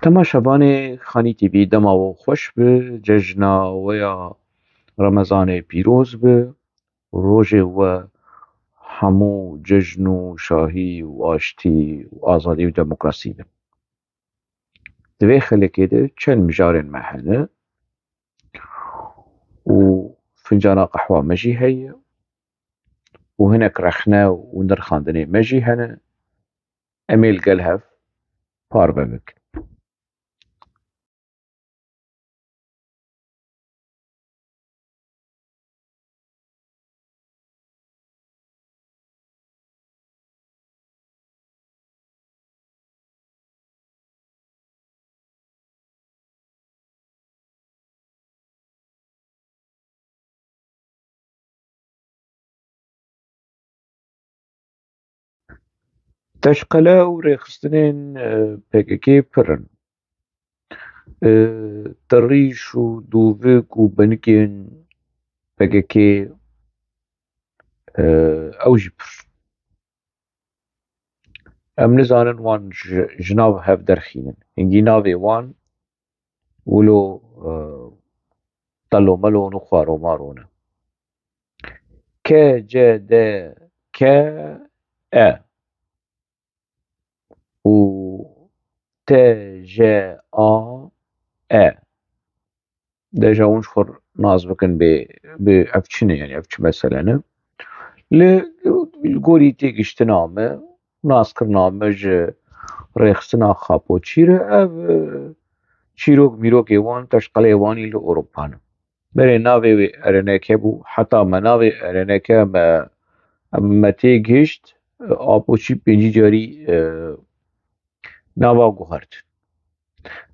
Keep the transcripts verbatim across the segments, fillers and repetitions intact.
Dema şevanê Xanî T V dema we xweş bi, cejna we ya Remezanê pîroz bi, rojê we hemû cejn û şahî û aştî û azadî û demokrasî bi. Di vê xelekê de çend mijarên me hene û fincana qehwa me jî heye û hinek rexne û nirxandinê me jî hene. Em ê li gel hev parve bikin. Teşqele û rêxistinên, e, P K K pir in. E, di rîş û dûvik û benikên P K K, e, ew jî pir. Em nizanin wan ji, ji nav hev derxînin. Hingî navê wan wilo, e, telo melo û xwaro maro ne. K C D K E û T J A E. Deja hûn ji xwe nas bikin bê, bê ev çi ne, yani ev çi mesele ne. Li, li gorî têgiştina me, naskirina me ji rêxistina Xapoçî re, ev, e, çîrok mîrokê wan, teşqelê wanî li Ewropa ne. Berê navê wê R N K bû, heta me navê R N K me, me têgihişt, Apoçî pêncî carî, e, nava guhert.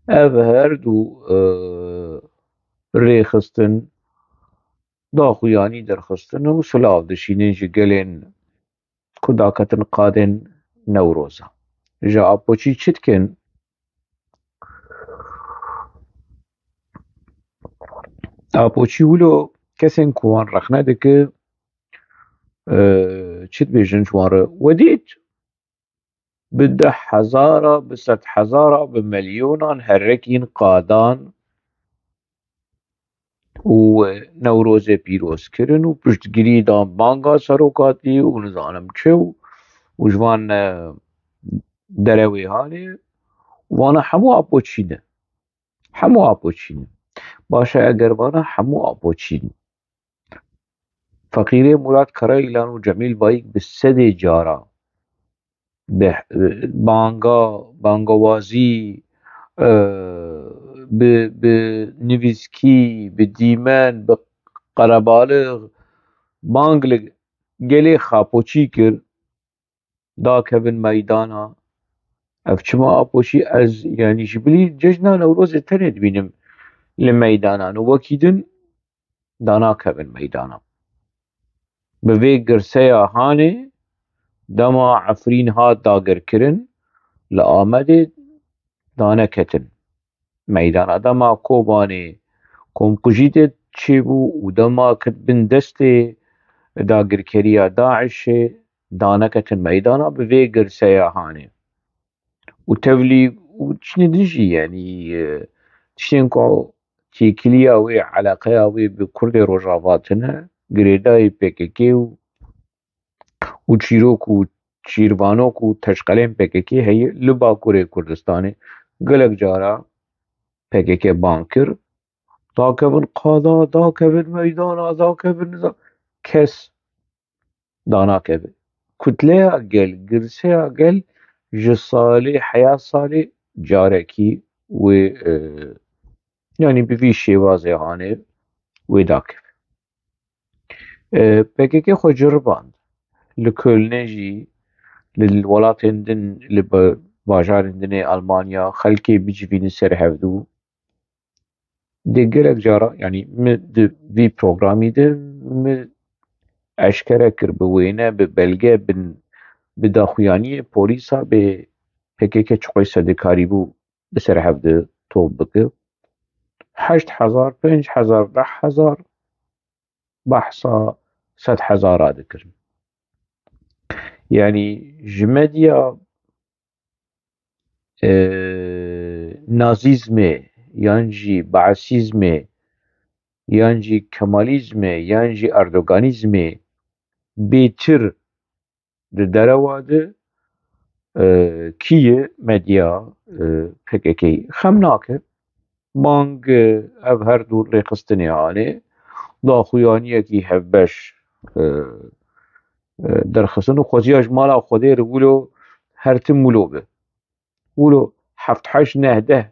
Ev her du, e, rêxistin, daxuyanî derxistin û silav dişînin ji gelên ku daketin qadên Newroza. Ji Apoçî çi dikin? Apoçî wilo kesên ku wan rexne dike, e, çi dibêjin ji wan re? We dît, bi deh hezara, bi sed hezara, bi milyonan herekîn qadan û Newrozê pîroz kirin û piştgirî dan banga serokatî û nizanim çi û, û ji van, e, derewê hanê, vana hemû Apoçî ne. Hemû Apoçî ne. Baş e, eger vana hemû Apoçî ne. Feqîrê Murat Karayilan û Cemîl Bayik bi sedê cara bi, banga, bangawazî, e, bi, bi nivîskî, bi dîmen, bi qerebalix, bang li gelê Xapoçî kir, dakevin meydana. Ev çima Apoçî ez, yani ji bilî cejna Newrozê tenê dibînim li meydanan û wekî din danakevin meydana. Bi vê girseya hanê dema Efrîn hat dagirkirin, li Amedê daneketin meydana. Dema Kobanê komkujî tê çêbû û dema ket bin destê dagirkeriya DAIŞê, daneketin meydana bi vê girseya hanê. Û tevlî û çinê din jî, yanî, e, tiştên ku têkiliya wê, eleqeya wê bi Kurdê Rojava tine, girêdayî P K K û, û çîrok û çîrvanok û teşqelên P K K heye li Bakurê Kurdistanê. Gelek cara P K K bang kir, dakevin qada, dakevin meydana, dakevin niza-, kes danakeve. Kutleya gel, girseya gel ji salê heya salê carekî wê, e, yanî bi vî şêwazê hanê wê dakeve. E, P K K xwe ciriband. Li Kölnê jî, li welatên din, li ba-, bajarên din ê Almanya xelkê bicivînin ser hevdû. Dê gelek cara, yanî min di vî programî de min eşkere kir, bi wêne, bi belge, bin, bi daxuyaniyê polîsa bê P K K çiqoy sedikarî bû bi ser hev de top bike. Heşt hezar, pênc hezar, deh hezar behsa sed hezara dikirin. Yanî ji medya, e, nazîzmê, yan jî baasîzmê, yan jî kemalîzmê, yan jî erdoganîzmê bêtir di derewa de, e, kî ye medya, e, P K K xem nake. Bang, e, ev her du rêxistinê anê, daxuyaniyekî hevbeş, e, e, derxistin û xweziya ji mala Xwedê re wilo her tim wilo be. Wilo heft heşt neh deh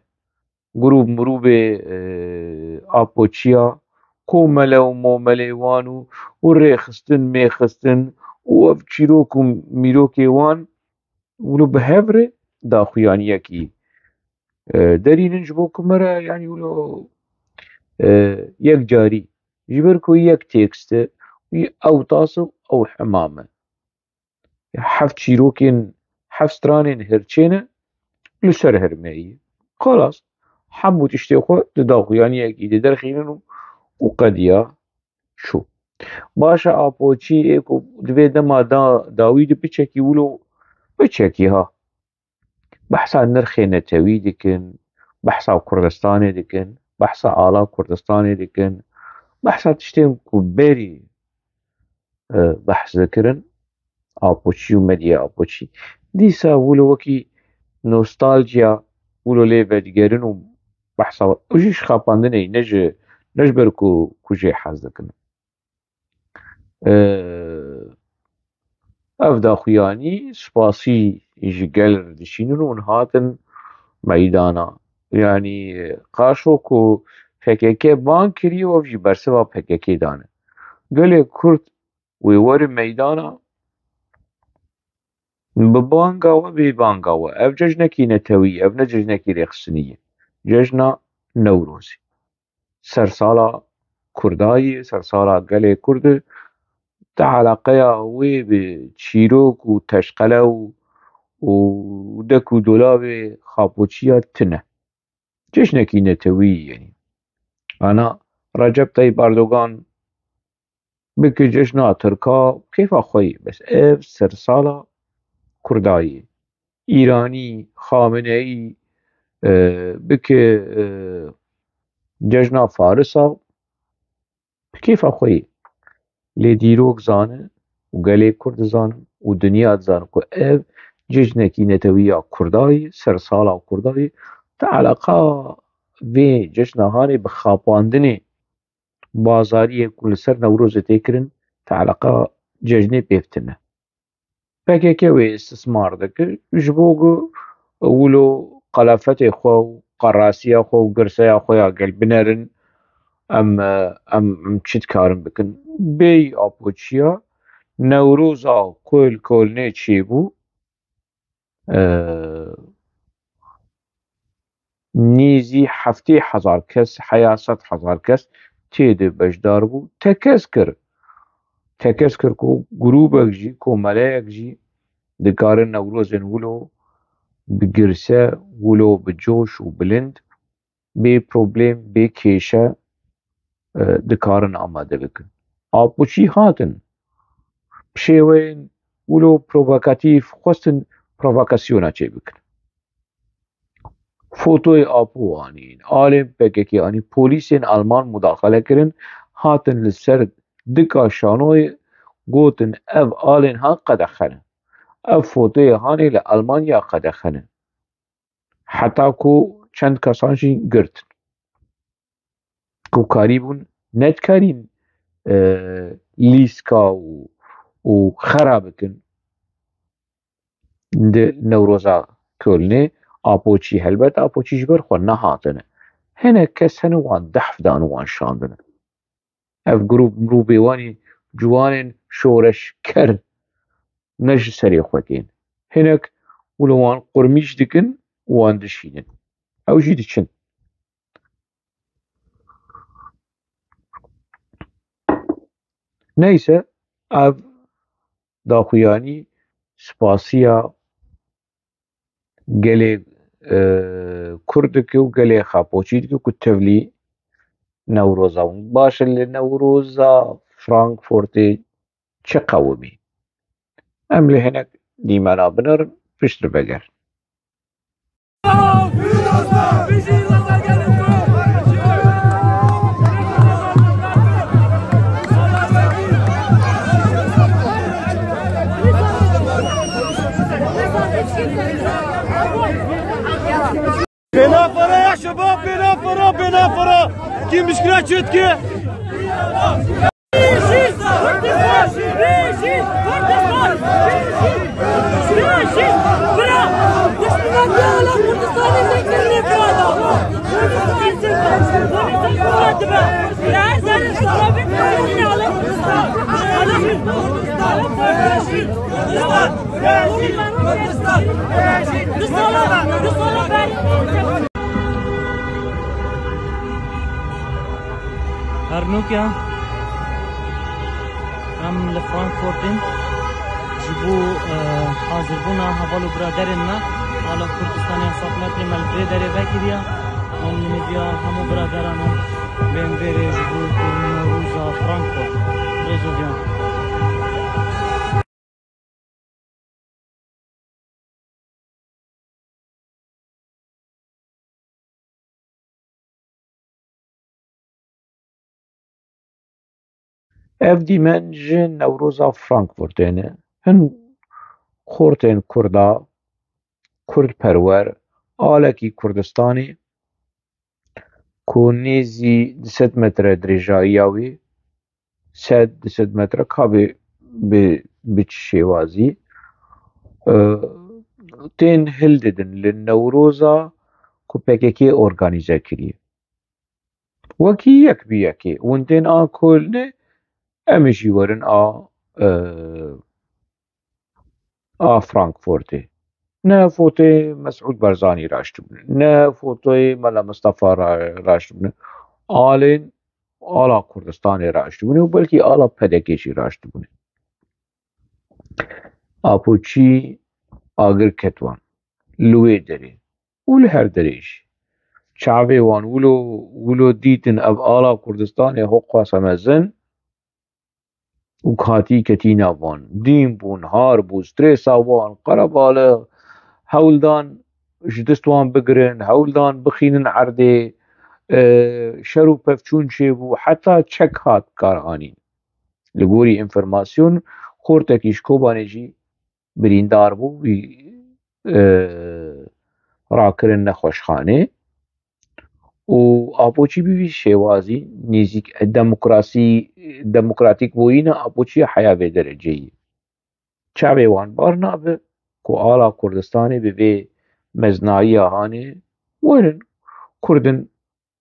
grûb mirûbê, e, Apoçiya, komele û momelê wan û, û rêxistin, mêxistin û ev çîrok û mîrokê wan wilo bi hev re daxuyaniyekî, e, derînin ji bo ku me re, yanî wilo, e, yekcarî ji ber ku yek têkst e, ew tas e, ew hemam e. Heft çîrokên, heft stranên hirçê ne li ser hirmeyî. Xelas, hemû tiştê xwe di daxuyaniyekî de derxînin û, û qediya çû. Baş e, Apoçî ê ku di vê dema da, dawî de biçekî wilo, biçekî ha. Behsa nirxê netewî dikin, behsa Kurdistanê dikin, behsa ala Kurdistanê dikin, behsa tiştên ku berî, e, behs dikirin, Apoçî û medyaya Apoçî. Dîsa wilo wekî nostaljiya wilo lê vedigerin û behsa, û jî ji xapandinê, ne ji, ne ji ber ku, ku jê hez dikin. E, ev daxuyanî spasî ji gel re dişînin û hûn hatin meydana. Yanî, qaşo ku P K K bang kiriye, ev jî bersiva P K K dane. Gelê Kurd wê werin meydana, bi banga we, bê banga we. Ev cejnekî netewî, ev ne cejnekî rêxistinî ye. Cejna Newrozê. Sersala Kurda ye, sersala gelê Kurd e. Ti eleqeya wê bi çîrok û teşqele û, û dek û dolabê Xapoçiya tine. Cejnekî netewî ye. Ana Recep Tayyip Erdogan bike cejna Tirka, kêfa xwe ye. Bes ev sersala Kurda ye. Îranî, Xameneî, e, bike, e, cejna Farisa, bi kêfa xwe ye. Lê dîrok zane û gelê Kurd dizane û dinya dizane ku ev cejnekî netewî ya Kurda ye, sersala Kurda ye. Ti eleqa vê cejna hanê bi xapandinê bazariyê ku li ser Newrozê tê kirin, ti eleqa cejnê pê tine. P K K wê istismar dike, ji bo ku wilo qelafetê xwe û qerasiya xwe û girseya xwe ya gel binerin, em, em, em çi dikarin bikin? Bêyî Apoçiya, Newroza ku li Kolnê çêbû, e, nêzî heftê hezar kes, heya sed hezar kes tê de beşdar bû. Tekez kir. Tekez kir ku grûbek jî, komeleyek jî dikarin Newrozên wilo bi girse, wilo bi coş û bilind, bê problem, bê kêşe, e, dikarin amade bikin. Apoçî hatin, bi şêweyên wilo provokatîf xwestin provokasyona çêbikin. Fotoyê Apo anîn, alên P K K anîn, polîsên Alman mudaxele kirin, hatin li ser dika şanoyê, gotin, ev alên han qedexe ne. Ev fotoyê hanê li Almanya qedexe ne. Heta ku çend kesan jî girtin. Ku karîbûn, nedikarîn, e, lîska û, û xera bikin di Newroza Kölnê. Apoçî, helbet Apoçî ji ber xwe nehatine. Hinek kes hene wan dehf dan û wan şandine. Ev grûp mirûbê wanî ciwanên şoreşker ne ji serê xwe tên. Hinek wilo wan qurmîş dikin û wan dişînin. Ew jî diçin. Neyse, ev daxuyanî spasiya gelê, e, Kurd dike û gelê Xapoçî dike ku tevlî Newroza bûn. Baş e, li Newroza Frankfurtê çi qewimî? Em li hinek dîmena binerin, piştre vegerin. Bêna para ya şebab, bêna para, bêna para. Kî mişkila çêdike? Hernûke em li Frankfurtê ji bo, eh, hazirbûna heval û biraderên me a li Kurdistanê ya Saf Metrê me li vê derê vekiriye. Em li hêviya hemû biraderan in bên vêrê ji bo Newroza Frankfurt. Rêz û giyan. Ev dîmen ji Newroza Frankfurtê ne. Hin xortên Kurda, Kurdperwer, alekî Kurdistanê ku nêzî du sed metre dirêjayiya wî, sed, du sed metre, ka bê bi, bi çi şêwazî, e, tên hildidin li Newroza ku P K K organîze kiriye. Wekî yek bi yekê hûn tên a Kölnê, em ê jî werin a, e, a Frankfurtê. Ne fotoyê Mesûd Barzanî raştibûne, ne fotoyê Mela Mistefa ra-, raştibûne. Alên ala Kurdistanê raştibûne û belkî ala P D K jî raştibûne. Apoçî agir ket wan. Li wê derê û li her derê jî. Çavê wan wilo, wilo dîtin ev ala Kurdistanê hoqasa mezin û katî ketî nav wan. Dîn bûn, har bû, stresa wan, qerebalix, hewl dan ji dest wan bigirin, hewl dan bixînin erdê, e, şer û pevçûn çêbû, heta çek hat karanîn. Li gorî înformasyon, xortekî ji Kobanê jî birîndar bû, wî, e, rakirin nexweşxanê û Apoçî bi vî şêwazî nêzîk demokrasî, demokratîk bûyîna Apoçî heya vê dereceyî. Çavê wan bar nabe ku ala Kurdistanê bi vê meznayiya hanê werin Kurdin.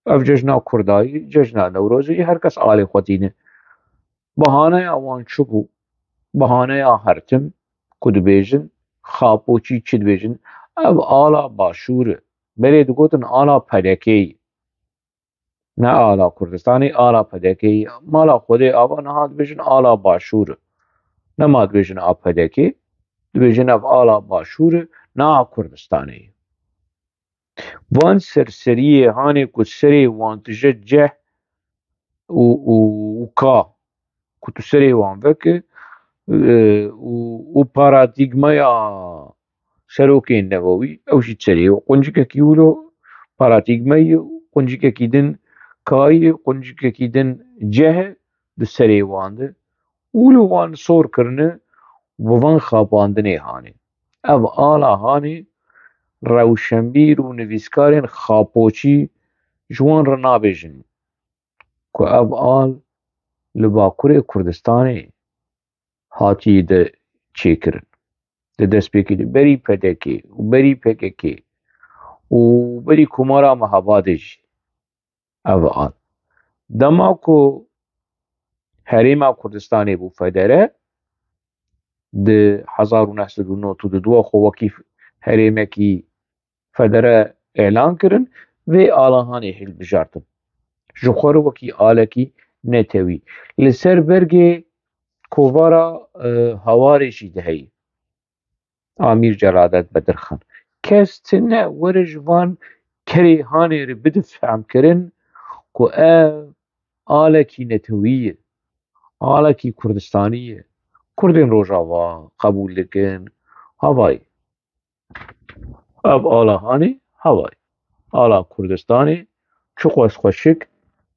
Ev cejna Kurdayî, cejna Newrozê, her kes alê xwe tîne. Bahaneya wan çi bû? Bahaneya her tim ku dibêjin, Xapoçî çi dibêjin? Ev ala Başûr e. Berê digotin ala P D K'yê. Ne ala Kurdistanê, ala P D K'yê. Mala Xwedê ava niha dibêjin ala Başûr e. Nema dibêjin a P D K, dibêjin ev ala Başûr e, ne a Kurdistanê ye. Van serseriyê hanê ku serê wan tije ceh û, û, û ka, ku tu serê wan veke, e, û, û paradîgmaya serokên newewî, ew jî serê quncikekî wilo paradîgmeyê, quncikekî din kayê, quncikekî din ceh e di serê wan de. Wilo wan sor kirine, bi van xapandinê hanê. Ev ala hanê rewşenbîr û nivîskarên Xapoçî ji wan re nabêjin ku ev al li Bakurê Kurdistanê hatiye de çêkirin. Di destpêkê de berî P D K û berî P K K û berî Komara Mehabadê jî ev al. Dema ku Herêma Kurdistanê bû federe, di hezar û neh sed û nod û du xwe wekî herêmekî federe elan kirin, vê alahanê hilbijartin. Ji xwe re wekî alekî netewî. Li ser bergê kovara, e, Hawarê jî de heye. Amîr Celadet Bedirxan. Kes tune were ji van kerê hanê re bide fehmkirin ku ev alekî netewî ye, alekî Kurdistanî ye. Kurdên Rojava qebûl dikin. Havayê. Ev ala hanê havayê. Ala Kurdistanê çiqas xweşik,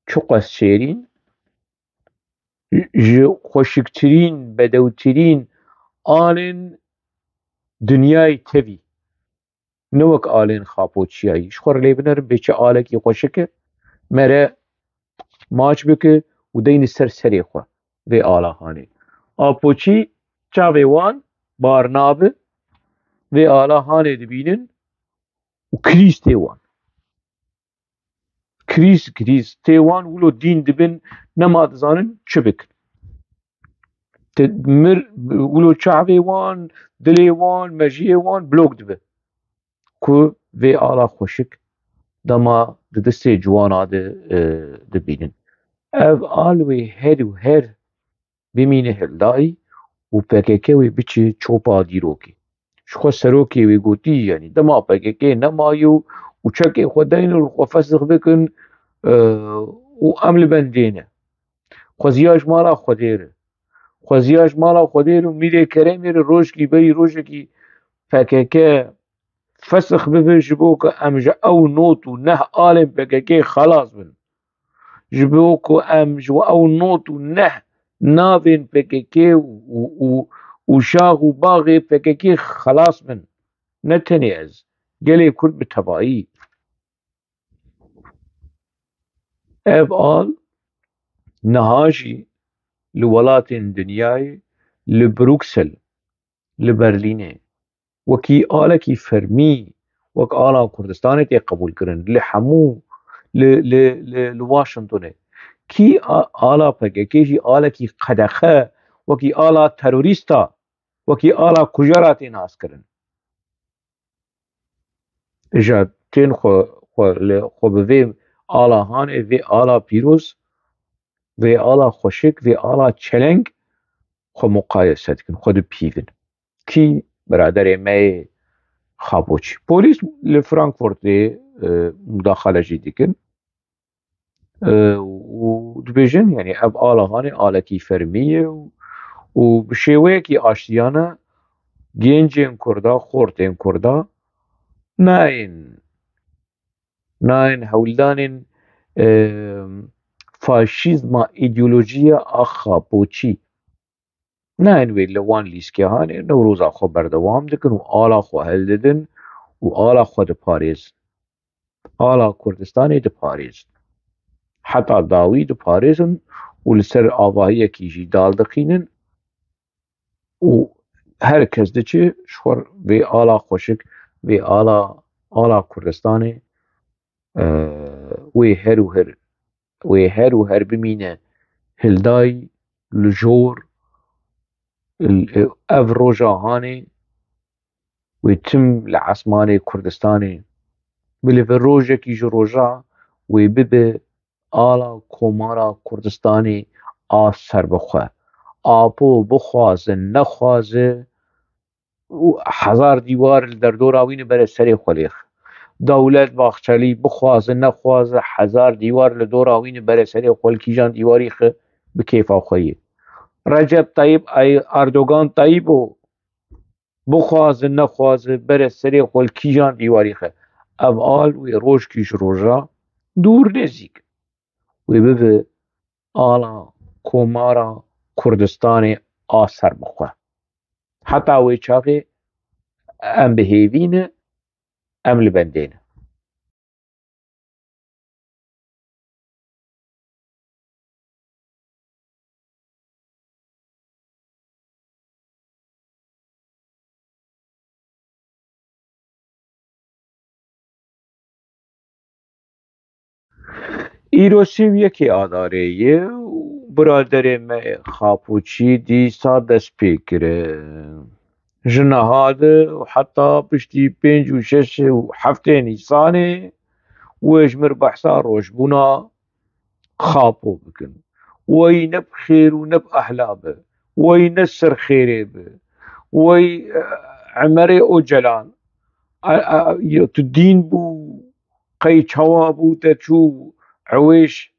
çiqas şêrîn, ji xweşiktirîn, bedewtirîn alên dinyayê tevî. Ne wek alên Xapoçiyayî. Ji xwe re lê binerin bê çi alekî xweşik e, mere maç bike û deyne ser serê xwe vê ala hanê. Apoçî çavê wan bar nabe, vê ala hanê dibînin û krîz tê wan. Krîz, krîz tê wan wilo dîn dibin, nema dizanin çi bikin. Te mir, wilo çavê wan, dilê wan, mejiyê wan blok dibe. Ku vê ala xweşik dema di destê ciwana de, e, dibînin. Ev al wê her û her bimîne hildayî û P K K wê biçe çopa dîrokê. Ji xwe serokê wê gotî, yanî dema P K K nemayî û, û çekê xwe deynin û xwe fesix bikin, e, û em li bendê ne. Xweziya ji mala Xwedê re. Xweziya ji mala Xwedê re û Mîrê Keremê re rojkî berî rojekî P K K fesix bibe ji bo ku em ji ew not û neh alên P K K xelas bin. Ji bo ku em ji ew not û neh navên P K K û, û, û, û şax û baxê P K K xelas bin. Ne tenê ez, gelê Kurd bi tevayî. Ev al niha jî li welatên dinyayê, li Bruksel, li Berlînê, wekî alekî fermî, wek ala Kurdistanê tê qebûlkirin, li hemû, li, li, li, li Washingtonê. Kî a-, ala P K K jî alekî qedexe, wekî ala terorîsta, wekî ala kujara tê naskirin? Îja tên xwe, xwe, li, xwe bi vê ala hanê, vê ala pîroz, vê ala xweşik, vê ala çeleng xwe muqayese dikin, xwe dipîvin. Kî biraderê me yê Xapoçî? Polîs li Frankfurtê, e, mudaxale jî dikin. E, û dibêjin, yanî ev ala hanê alekî fermî ye û, û bi şêweyekî aştiyane gencên Kurda, xortên Kurda nayên, nayên hewldanên, e, faşîzma îdeolojiya a Xapoçî. Nayên wê li wan lîskehanê Newroza xwe berdewam dikin û ala xwe hildidin û ala xwe diparêzin. Ala Kurdistanê diparêzin. Heta dawî diparêzin û li ser avahiyekî jî dal dixînin û her kes diçe ji xwe vê ala xweşik, vê ala, ala Kurdistanê, e, wê her û her wê her û her bimîne hildayî, li jor, l-, ev roja hanê wê tim li esmanê Kurdistanê bilive, rojekî ji roja wê bibe ala Komara Kurdistanê a serbixwe. Apo bixwaze nexwaze, û hezar dîwar li derdora wî ne bere serê xwe lêx. Dewlet Baxçelî bixwaze nexwaze, hezar dîwar li dora wî ne bere serê xwe, li kîjan dîwarî xe, bi kêfa xwe yê. Recep Tayyip Ay-, Erdogan Tayyip o, bixwaze nexwaze bere serê xwe, li kîjan dîwarî xe. Ev al wê rojkî ji roja dûr nêzîk wê bibe ala Komara Kurdistanê a serbixwe. Heta wê çaxê em bi hêvî ne, em li bendê ne. Îro sî û yekê Adarê ye û biraderê me Xapoçî dîsa dest pê kire. Ji niha de û heta piştî pênc û şeş û heftê Nîsanê wê ji mir behsa rojbûna Xapo bikin. Wey ne bi xêr û ne bi ehla be. Wey ne ser xêrê be. Wey, e, Emerê Ocalan. A, a, ya tu dîn bû, qey çawa bû te çû ewêş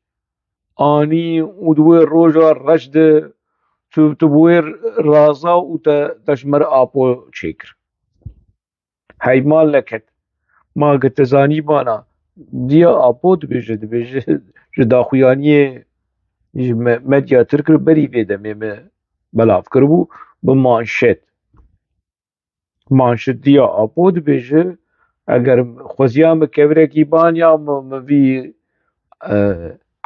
anî û di wê roja reş de tu, tu bi wê raza û te, te ji me re Apo çêkir. Hey mal neket. Ma gi te zanîbana Diya Apo dibêje, dibêje ji daxuyaniyê ji me-, medya Tirk re berî vê demê me belav kiribû bi manşet. Manşet Diya Apo dibêje, eger xweziya min kevirekî banya, min, min vî, e,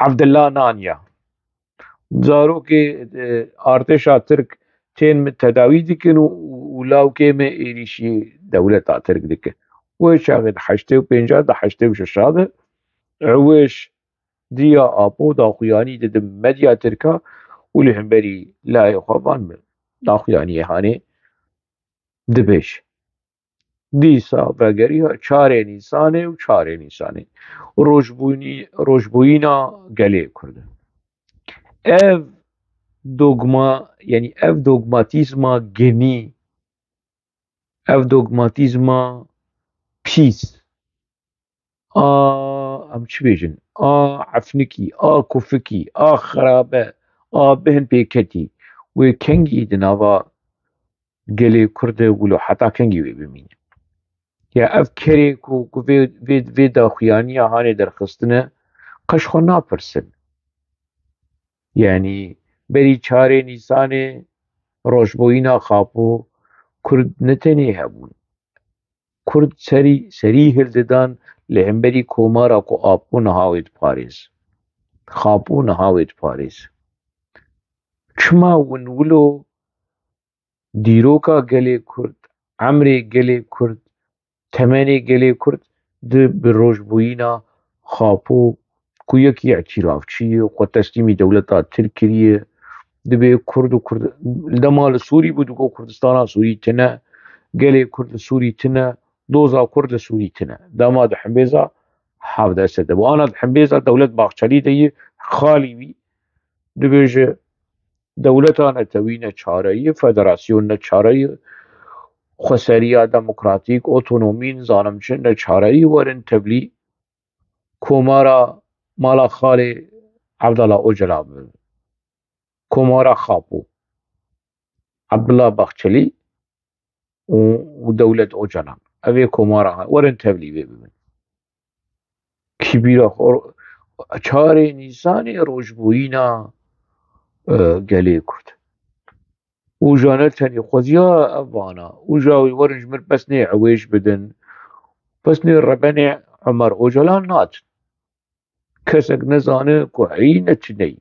Evdila nanya. Zarokê, e, artêşa Tirk tên min tedawî dikin û, û lawkê min êrîşî dewleta Tirk dikin. Wê çaxê di heştê û pênca, di heştê û şeşa de Ewêş Diya Apo daxuyanî didin medya Tirka û li hemberî layê xwe van min daxuyaniyê hanê dibêj. Dîsa vegeriya çarê Nîsanê û çarê Nîsanê. Rojbûnî-, rojbûyîna gelê Kurd. Ev dogma, yanî ev dogmatîzma genî, ev dogmatîzma pîs, a, em çi bêjin, a efnikî, a kufikî, a xerabe, a bihin pêketî, wê kengî di nava gelê Kurd e, wilo heta kengî wê bimîne? Ya ev kerê ku, ku vê, vê, vê daxuyaniya hanê derxistine, qeş xwe napirsin. Yanî berî çarê Nîsanê rojboyîna Xapo Kurd ne tenê hebûn. Kurd serî, serî hildidan li hemberî komara ku Apo niha wê diparêz. Xapo niha wê diparêz. Çima win wilo dîroka gelê Kurd, emrê gelê Kurd, temenê gelê Kurd di bi rojbûyîna Xapo ku yekî îtîrafçî ye, xwe teslîmî dewleta Tirk kiriye, dibê Kurd û Kurd, li dema li Sûrî bû, digot Kurdistana Sûrî tune, gelê Kurd li Sûrî tune, doza Kurd li Sûrî tune. Dema di hembêza hevdeh sed de bû. Ana di hembêza Dewlet Baxçelî de yî xalî wî dibêje, dewleta netewî ne çare ye, federasyon ne çare ye, xweseriya demokratîk, otonomî, nizanim çi ne çare ye, werin tevlî komara mala xalê Evdala Ocalan bibin. Komara Xapo. Evdila Baxçelî û, û Dewlet Ocalan. Ev ê komara werin tevlî vê bibin. Kî bîra xwe, çarê Nîsanê rojbûyîna, e, gelê Kurd. Û jane tenê xweziya ev vana. Û ja wî werin ji min pesnê Ewêş bidin. Pesnê rebenê Omer Ocalan nadin. Kesek nezane ku heyî ne çi neyî.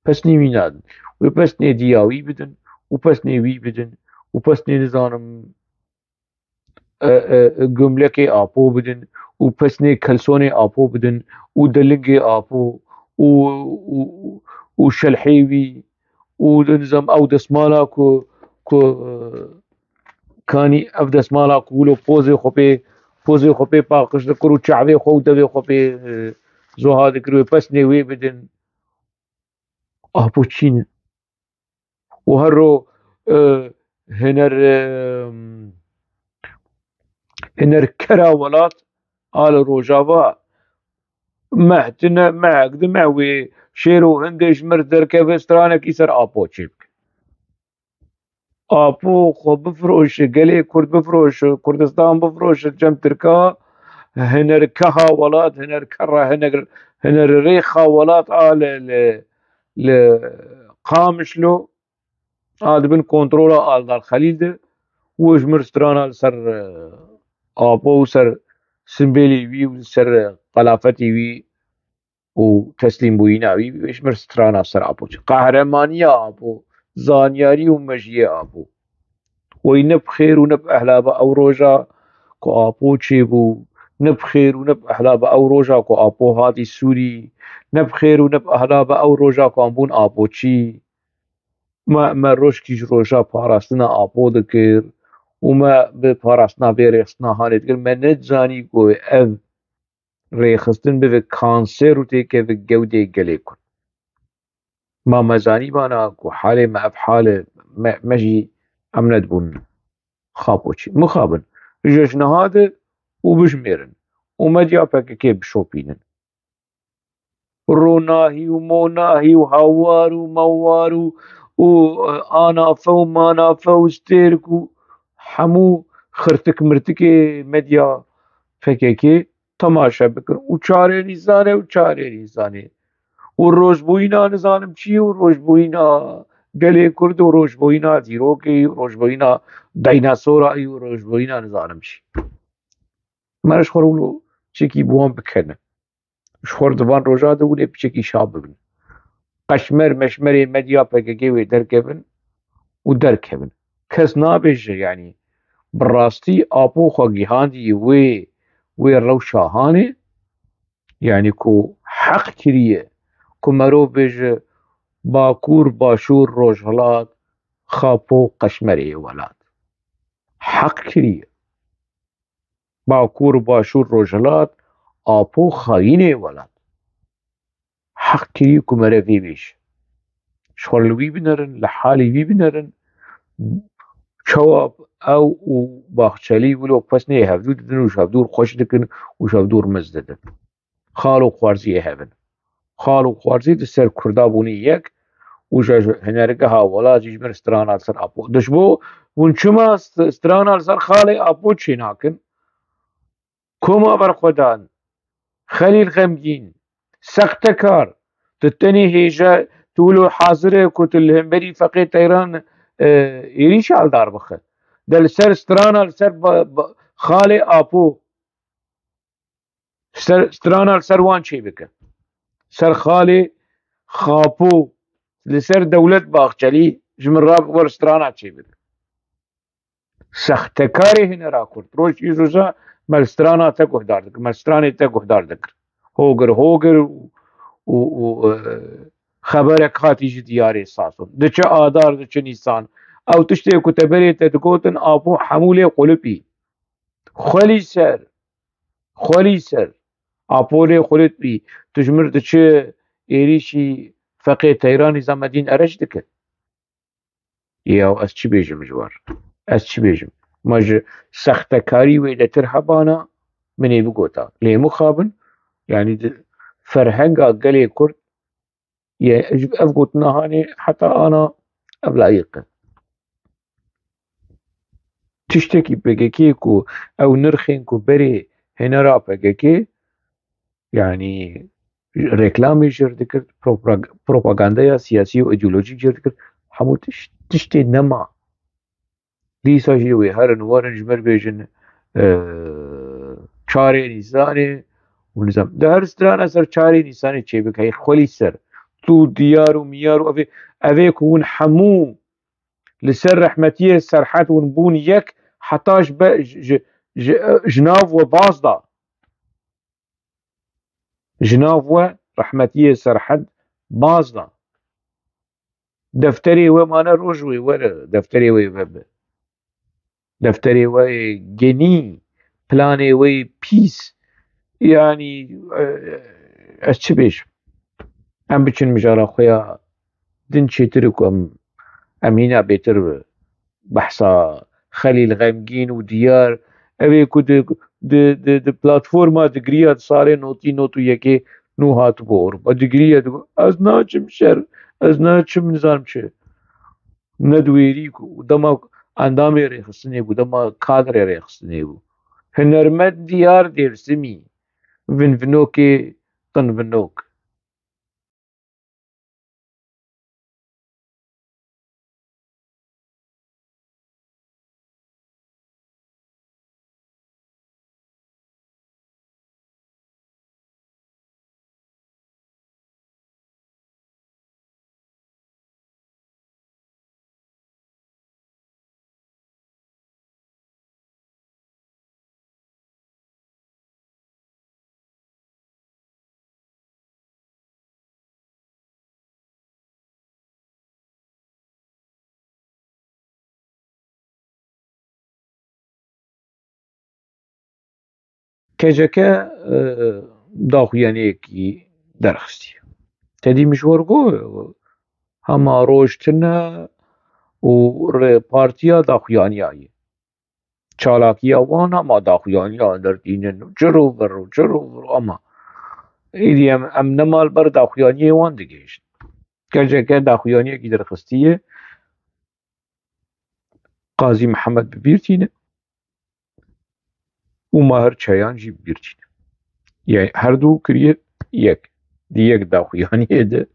Pesnê wî nadin. Wê pesnê diya wî bidin û pesnê wî bidin û pesnê nizanim, e, e, e, gumlekê Apo bidin û pesnê kelsonê Apo bidin û delingê Apo û, û, û şelhê wî û nizam ew desmala ku, ku, e, kanî ev desmala ku wilo pozê xwe pê, pozê xwe pê paqij dikir û çavê xwe û devê xwe pê, e, zuha dikir wê pesnê wê bidin. Apo çî ne. Û her ro, e, hiner, e, hiner kera welat a li Rojava meh tine, mehek di meh wê şêr û hindê ji mir derkeve stranekî ser Apo çê bike. Apo xwe bifiroşe, gelê Kurd bifiroşe, Kurdistan bifiroşe cem Tirka, hiner keha welat, hiner kera, hiner, hiner rêxa welat a li, li, li Qamişlo, a di bin kontrola Aldar Xelîl de, û ji mir strana li ser, e, Apo û ser simbêlê wî û li ser, e, qelafetê wî û teslîmbûyîna wî, ji mir strana ser Apo çi. Qehremaniya Apo, zanyarî û mejiyê Apo. Wey ne bi xêr û ne bi ehla be ew roja ku Apo çêbû, ne bi xêr û ne bi ehla be ew roja ku Apo hatî Sûrî, ne bi xêr û ne bi ehla be ew roja ku em bûn Apoçî. Me, me rojkî ji roja parastina Apo dikir û me bi parastina vê rêxistina hanê dikir. Me nedizanî ku ev rêxistin bibe kanser û têkeve gewdê gelê Kurd. Ma me zanîbana ku halê me ev hal e, me, me jî em nedibûn Xapoçî. Mixabin, ji niha de û bijmêrin û medya P K K bişopînin. Ronahî û monahî û hawar û mawar û, û, e, anafe û manafe û stêrk û hemû xirtik mirtikê medya P K K temaşe bikin û çarê Nîsanê û çarê Nîsanê û rojbûyîna nizanim çi û rojbûyîna gelê Kurd û rojbûyîna dîrokê û rojbûyîna dînasorayî û rojbûyîna nizanim çi. Me ji xwe re wilo çekî bi wan bikene. Ji xwe re di van roja de wilo piçekî şa bibin. Qeşmer meşmerê medya P K K wê derkevin û derkevin. Kes nabêje, yanî bi rastî Apo xwe gihandiye wê, wê rewşa hanê, yanî ku heq kiriye ku merov bêje Bakur, Başûr, Rojhilat, Xapo, Qeşmerê welat. Heq kiriye. Bakur, Başûr, Rojhilat, Apo, xayînê welat. Heq kirî ku mere vê bêje. Ji xwe li wî binerin, li halê wî binerin. Çawa ew û Baxçelî wilo pesnê hevdû didin û ji hevdû xweş dikin û ji hevdû rimiz didin. Xal û xwarziyê hev in. Xal û xwarzî di ser Kurda bûnî yek û ji hinergeha welat jî ji ber strana li ser Apo. Di ji bo hûn çima st-, strana li ser xalê Apo çênakin? Koma berxwedan, Xelîl Xemgîn, sextekar, tu tenê hêja, tu wilo hazir e ku tu li hemberî Feqê Teyran, e, êrîşa li dar bixe. De li ser strana, li ser ba-, ba-, xalê Apo, ser, strana li ser wan çêbike. Ser xalê Xapo, li ser Dewlet Baxçelî ji min re wer strana çêbike. Sextekarê hinera Kurd. Roj îroza me li strana te guhdar dikir, me li stranê te guhdar dikir. Hogir, hogir û, û, û, e, xeberek hatî ji diyarê Sason. Diçe Adar, diçe Nîsan. Ew tiştê ku teberê te digotin, Apo hemû lê qulipî. Xwelî ser, xwelî ser. Apo lê qulipî. Tu ji mir diçe êrîşî Feqê Teyranî Zamedîn Ereş dike. Ya ez çi bêjim ji wan? Ez çi bêjim? Ma ji sextekarî wêdetir hebana min ê bigota. Lê mixabin, yanî di ferhenga gelê Kurd, ye, ji ev gotina hanê heta ana ev layiq e. Tiştekî P K K ku ew nirxên ku berê hênera P K K, yanî reklamê jê re dikir, propag-, propagandeya siyasî û îdeolojîk jê re dikir, hemû tiş-, tiştê nema. Dîsa jî wê herin werin ji mir bêjin, e, çarê Nîsanê û nizam. Di her strana ser çarê Nîsanê çêbike, hey xwelî ser. Tu diyar û miyar û evê, evê ku hûn hemû li ser rehmetiyê Serhed hûn bûn yek, heta ji be-, ji, ji, ji, ji nav we baz da. Ji nav we rehmetiyê Serhed baz da. Defterê we mane roj wê were, defterê wê vebe. Defterê we yê genî, planê we yê pîs. Yanî, e, ez çi bêjim? Em biçin mijara xwe ya din çêtir ku em, em hîna bêtir behsa Xelîl Xemgîn û Diyar, ev ê ku di, di, di, di platforma digiriya di salê notî not û yekê nû hatibû Ewropa. Digiriya digo, ez naçim şer, ez naçim nizam çi. Ne di wêrî ku dema endamê rêxistinê bû, dema kadrê rêxistinê bû. Hunermend Diyar Dêrsimî, vinvinokê tinvinok. K C K, e, daxuyaniyekî derxistiye. Te dî min ji we re got, hema roj tune û rê partiya daxuyaniya ye. Çalakiya wan hema daxuyaniya derdînin û çir û vir û çir û vir û hema. Êdî em, em nema li ber daxuyaniyê wan digihîjin. K C K daxuyaniyekî derxistiye. Qazî Mihemed bi bîr tîne û Mahir Çayan jî bi bîr tîne. Yani her du kiriye yek. Di yek daxuyaniyê de,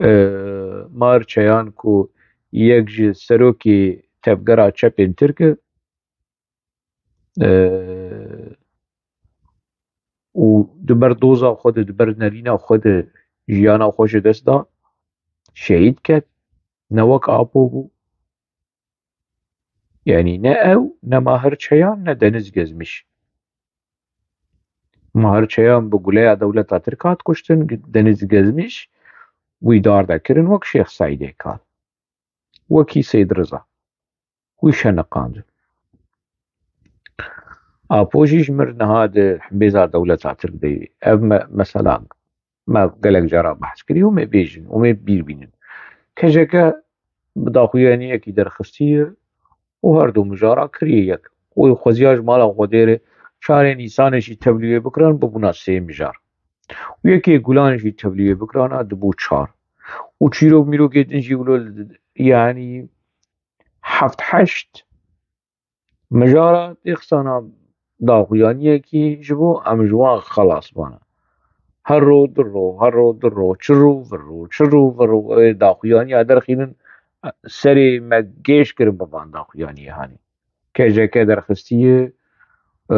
e, Mahir Çayan ku yek ji serokê tevgera çepên Tirk e, e, û di ber doza xwe de, di ber nerîna xwe de jiyana xwe ji dest da, şehîd ket, ne wek Apo bû. Yani ne ew, ne Mahir Çayan, ne Deniz Gezmiş. Mahir Çayan bi guleya dewleta Tirk hat kuştin, Deniz Gezmiş wî darde kirin wek Şêx Seîdê kar. Wekî Seyd Riza. Wî şeniqandin. Apo jî ji mir niha di hembêza dewleta Tirk de ye. Ev me, mesela me gelek cara behs kiriye û me bêjin û me bîr bînin. K C K bi daxuyaniyekî derxistiye û her du mijara kiriye yek. Û xweziya ji mala Xwedê re çarê Nîsanê jî tevlî wê bikiran, bibûna sê mijar. Û yekê Gulan jî tevlî wê bikirana, dibû çar. Û çîrok mîrokê din jî wilo, yanî heft heşt mijara têxisana daxuyaniyekî ji bo em ji wan xelas bana. Her ro, du ro, her ro, du ro, çi ro, vir ro, çi ro, vir ro, wê daxuyaniya derxînin, serê me gêş kirin bi van daxuyaniyê hanê. K C K derxistiye, e,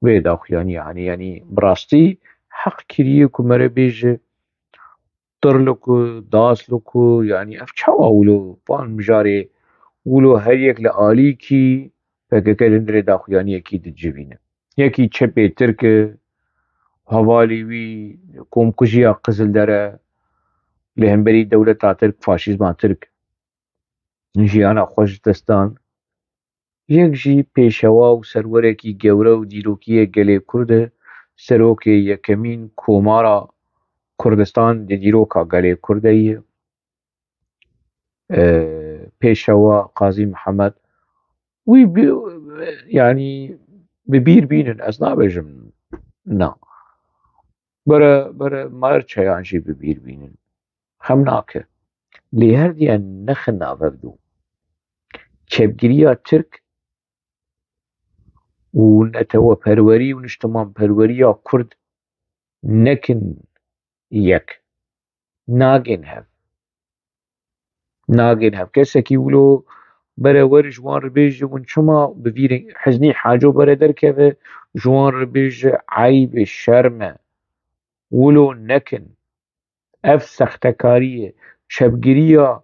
vê daxuyaniya hanê, yanî bi rastî heq kiriye ku mere bêje, Tirlûk û Daslûk û, yanî ev çawa wilo van mijarê wilo her yek li alîkî P K K li hundirê daxuyaniyekî dicivîne. Yekî çepê Tirk e, hevalî wî komkujiya Qizildere, li hemberî dewleta Tirk, faşîzma Tirk jiyana xwe ji dest dan. Yek jî pêşewa û serwerekî gewre û dîrokî yê gelê Kurd e, serokê yekemîn Komara Kurdistan di dîroka gelê Kurd de ye. E, pêşewa Qazî Mihemed, wî bi, yanî bi bîr bînin, ez nabêjim na. Bere, bere Mahir Çayan jî bi bîr bînin. Xem nake. Lê her diyan nexin nav hevdû. Çepgiriya Tirk û neteweperwerî û niştimanperweriya Kurd nekin yek. Nagên hev. Nagên hev. Kesekî wilo bere wer ji wan re bêje, hûn çima bi vî reng, Hiznî Haco bere derkeve, ji wan re bêje eyb e, şerm e. Wilo nekin. Ev sextekarî ye. Çepgiriya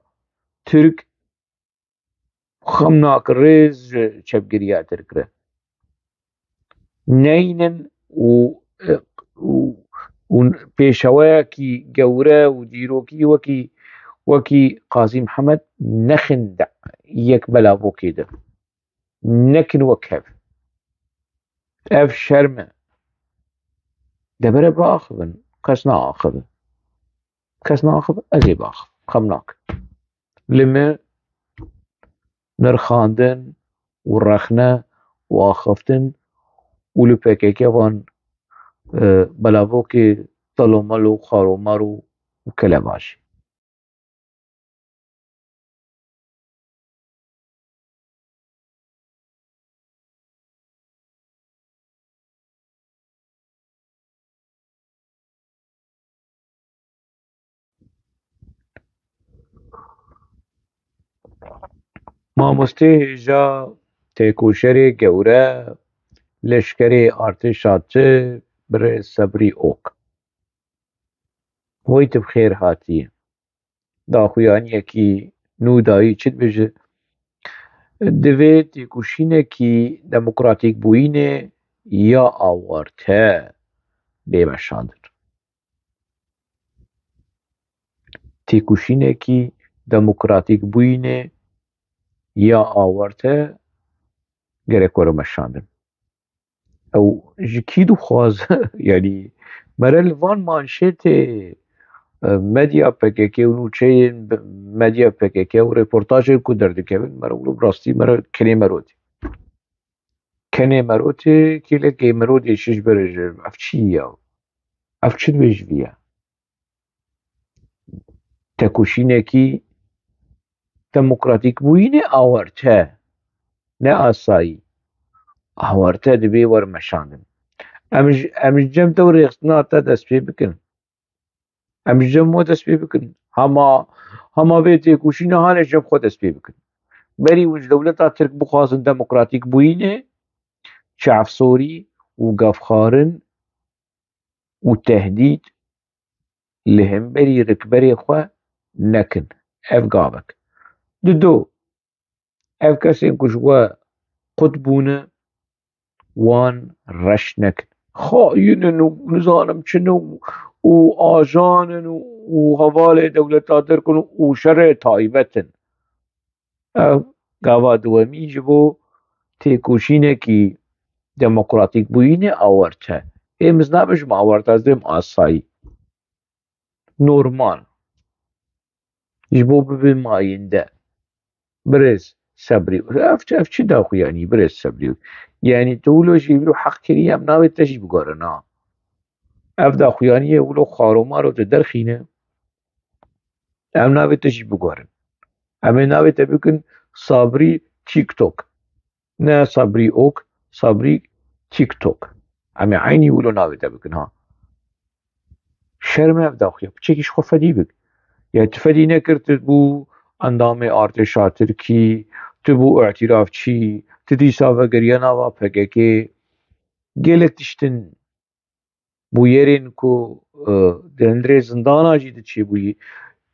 Tirk xem nake rêz ji çepgiriya Tirk re. Neynin û, û, û pêşeweyekî gewre û dîrokî wekî, wekî Qazî Mihemed nexin de yek belavokê de. Nekin wek hev. Ev şerm e. De bere biaxivin. Kes naaxive. Kes naaxive, ez ê biaxivim. Xem nake. Li me nirxandin û rexne û axiftin û li P K K van, e, belavokê telomel û xaromar û, û kelebajî. Mamostê hêja têkoşerê gewre, leşkerê artêşa Tirk, birêz Sebrî Ok. Wey tu bi xêr hatî. Daxuyaniyekî nû dayî, çi dibêje? Divê têkoşînekî demokratîkbûyînê ya awarte bê meşandin. Têkoşînekî demokratîkbûyînê ya awarte gerek were meşandin. Ew ji kî dixwaze? Yanî mere li van manşetê, e, medya P K K û nûçeyên bi-, medya P K K û reportajên ku derdikevin, mere wilo bi rastî mere kenê merotê. Kenê merotê, kêlekê merotê şiş berê ji ev çi ye? Ev çi dibê ji vî ye? Tekoşînekî demokratîkbûyînê awarte, ne asayî. Awarte dibê were meşandin. Em ji, em ji cem te û rêxistina te dest pê bikin. Em ji cem we dest pê bikin. Hema, hema vê têkoşîna hane ji cem xwe dest pê bikin. Berî hûn ji dewleta Tirk bixwazin demokratîk bûyînê, çavsorî û gefxwarin û tehdîd li hemberî rikberê xwe nekin. Ev gavek. Dido, ev kesên ku ji we qut bûne, wan reş nekin. Xayîn in û nizanim çi ne û, û ajan in û, û hevalê dewleta Tirk in û şerê taybet in. Ev gava duwemî ji bo têkoşînekî demokratîk bûyînê awarte. Ê min nabêjim awarte, ez dibêm asayî. Normal. Ji bo bibe mayînde. Birêz Sebrî. Ev, ev çi daxuyanî birêz Sebrî? Yanî tu wilo jî wilo heq kirî, em navê te jî bigorin ha. Ev daxuyaniyê wilo xaromaro tu derxîne. Em navê te jî bigorin. Em ê navê te bikin Sabrî TikTok. Ne Sabrî Ok, Sabrî TikTok. Em ê eynî wilo navê te bikin ha. Şerm e ev daxuya. Piçekî ji xwe fedî bik. Ya tu fedî nekir, tu bû endamê artêşa Tirkî, tu bû îtîrafçî, tu dîsa vegeriya nava P K K. Gelek tiştin bûyerên ku, e, di hundirê zindana jî diçêbûyî,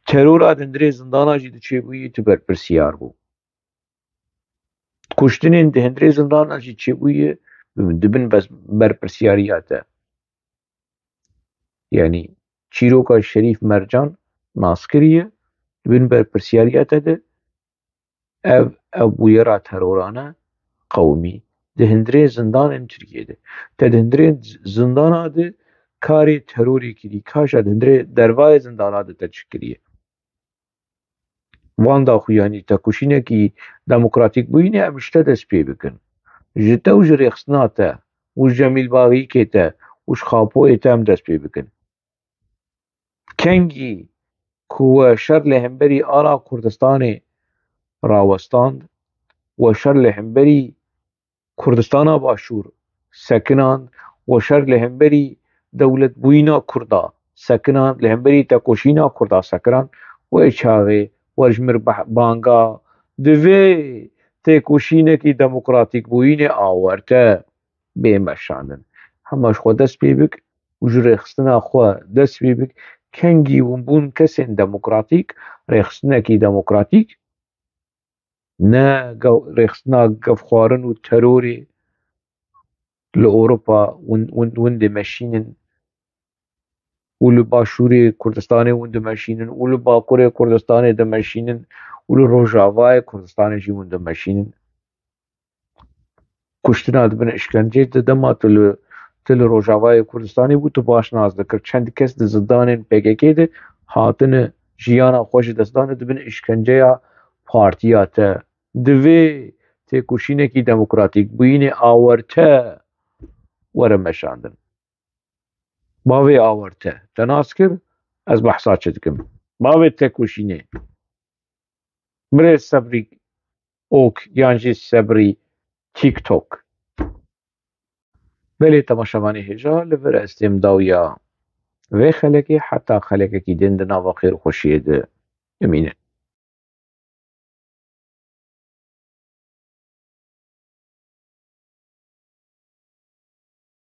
terora di hundirê zindana jî diçêbûyî, tu berpirsiyar bû. Kuştinên di hundirê zindana jî çêbûyî, di bin bes-, berpirsiyariya te. Yanî çîroka Şerîf Mercan nas kiriye, di bin berpirsiyariya te de ev, ev bûyera terorane qewimî di hundirê zindanên Tirkiyê de. Te di hundirê zindana de karê terorê kirî, kaşa di hundirê dervayê zindana de te çi kiriye? Van daxuyanî tekoşînekî demokratîk bûyînê em ji te dest pê bikin. Ji te û ji rêxistina te û ji Cemîl Baxîkê te û ji Xapoyê te em dest pê bikin. Kengî ku we şer li hemberî ala Kurdistanê rawestand, we şer li hemberî Kurdistana Başûr sekinand, we şer li hemberî dewletbûyîna Kurda sekinand, li hemberî tekoşîna Kurda sekinand, wê çaxê we ji mir beh-, banga divê têkoşînekî demokratîkbûyînê awarte bê meşandin. Hema ji xwe dest pê bik û ji rêxistina xwe dest pê bik, kengî hûn bûn kesên demokratîk, rêxistinekî demokratîk, ne ge-, rêxistina gefxwarin û terorê li Ewropa win, win, win dimeşînin û li Başûrê Kurdistanê win dimeşînin û li Bakurê Kurdistanê dimeşînin û li Rojavayê Kurdistanê jî win dimeşînin. Kuştina di bin îşkenceyê de dema tu li, tu li Rojavayê Kurdistanê bû, tu baş nas dikir. Çend kes di zindanên P K K de hatine jiyana xwe ji dest dane di bin îşkenceya partiya te. Divê têkoşînekî demokratîk bûyînê awarte were meşandin. Bavê awarte te nas kir, ez behsa çi dikim? Bavê têkoşînê. Birêz Sebrî Ok yan jî Sebrî TikTok. Belê temaşevanê hêja, li vir ez têm dawiya vê xelekê, heta xelekekî din di nava xêr û xweşiyê de bimînin.